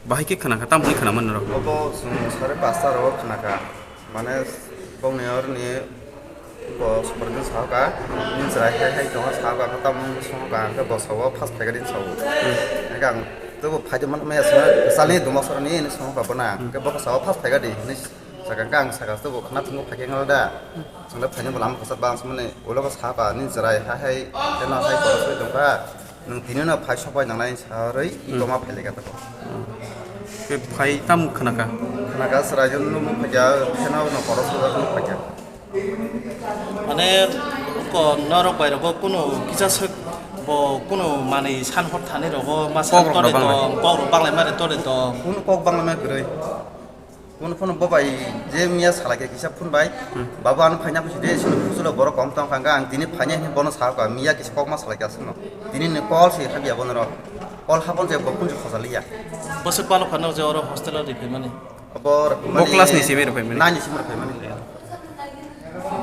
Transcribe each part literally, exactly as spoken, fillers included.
Bahai khe khna kha, tamo wngwi khna man norok? Obo chwng sare pasta rogo khna kha. Mane bongni orni bo supervisor sahoka, nini chwrai hai hai tongo sahoka, khe tamo wngwi songkha, hwnkhe bo sao first phaikha din sao. Hwnkhe ang teibo phaidi man maya songkha, salni dumasarni hinwi songkha bono, hwnkhe bo sao first phaikha di hinwi sakha, hwnkhe ang sakha, teibo khna thwngwi phaikha wngkha da. Chwngno phaina bo lama kwchak bang sumani ulo khe sakha, nini chwrai hai hai kheno hai kotor soi tongkha. Nwng tini no phai sok bai nangnai sa rwi, hmm, toma phai lai kha tabuk. Khe phai tam khna kha? Khna kha, chwrai jwn nung phai kha, pheno no kotor sok bai nung phai kha. Mane ko norok bai rogo kuno kisa swk bo kuno manwi san hor thani rogo ma san kok rok tore bang tong, kok rok bang lai mare tore tong. Kuno kok bang lai ma kwrwi. Phone, phone bo bai je miya salai khe kisa phone bai, hmm, "Babu, ano phaina phusi de, sini phusulo borok kom tong kha, ang tini phaina," hinwi bono sa kha, miya kisa kokma salai kha aswkno. Tini ni call se habya bono ro. Call habon je bo phone se khosa liya. Bwswk balo phano je oro hostel o riphaimani? Bo bo riphaimani class ni simi riphaimani? Nine ni simi riphaimani.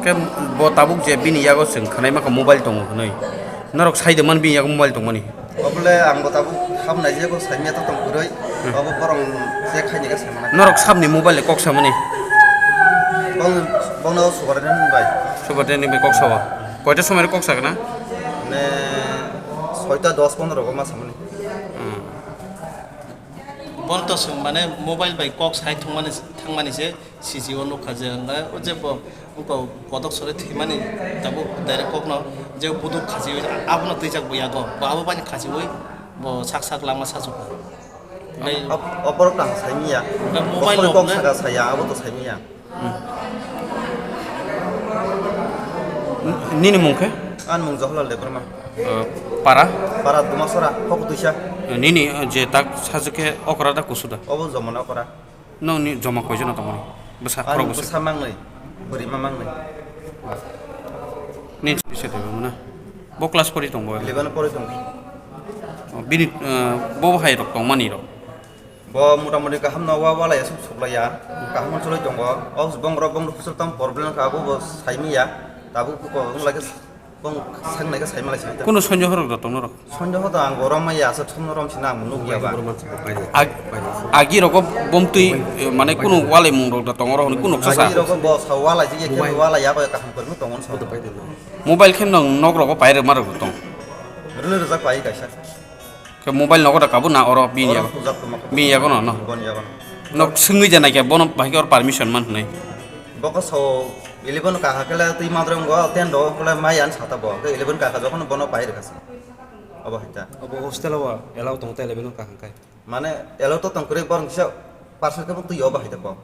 Khe bo tabuk je bini yago chwng khwnai ma kha mobile tongo hwnwi. Norok sai de man bini yago mobile tongmani? Obole ang bo tabuk ham nai je bo sai miya to tong kwrwi. Hmm. Obo borok je khaini khe sai mana. Norok sabni mobile kok samani? Bong, bongno subar den bai. Subar den bai kok sawa. Koita somoi kok sakna? Ne soita dos pondro go ma samani. Hmm. Bono to chwng mane mobile bai kok sai thwngmani, thangmani se C C o nukha je, o je bo wngkha kotok sore thwimani tabuk direct kokno je buduk khachiwi abono twijak bo yago, bo abo bai khachiwi bo sak sak lama sachukha. Tei Op-, oporok tang saimiya. Tei mobile Oporok rok kok ne saka saya, abo to saimiya. Hmm. Nini mung khe? Ani mung Jawaharlal Debbarma. Uh, para? Para Dumasora, Hoktuisa. Nini, uh, je tak sajwk khe okra da kusu da? Obo jomon okra. Nokni joma koijon tongmani? Bwsa khorok bwsa? Bwsa mangnwi, bwrwi ma mangnwi. Nini bwsa tongmani na? Bo class pori tongbo? Eleven pori tongo. Oh, bini, uh, bo hai rok tongmani rok? Bo motamoti kaham no wa walai aswk suklaiya, kaham no chwlwi tongo. O bong rok bong rok kuchuk tamo problem kha, abo bo saimiya. Tabuk bo wng lai khe bong saknai khe saima lai sini. Kuno sonjo horok da tong norok? Sonjo ho da ang bo rom maya, aswk thum no rom sina ang nukya ba. Ag-, agi rogo bomtwi, eh, mane kuno walai mung rok da tong oro hwnwi kuno kisa? Agi rogo bo sa walai jigya khe walai ya ba kaham kwrwng tongo sa. Mobile khe nong nok rogo pai rwma rok tong? Rwlwi rwjak pai kaisa. Khe mobile nogo da kabo na oro bini yago? Oro sujak tongma khe. Bini yago no, no? Boni yago no. Nok swngwi ja naikhe bono bahai khe or permission man hwnwi. Bokha sao eleven kahakhe le twi madrong go, ten do kole mai an sata bo. Khe eleven kahakha jokhon bono pai rwkha se. Obo hai ta. Obo hostel o allow tong ta eleven kahakha kai. Mane allow to tong kwrwi borok kisa parcel khe bo twi obo hai ta bo.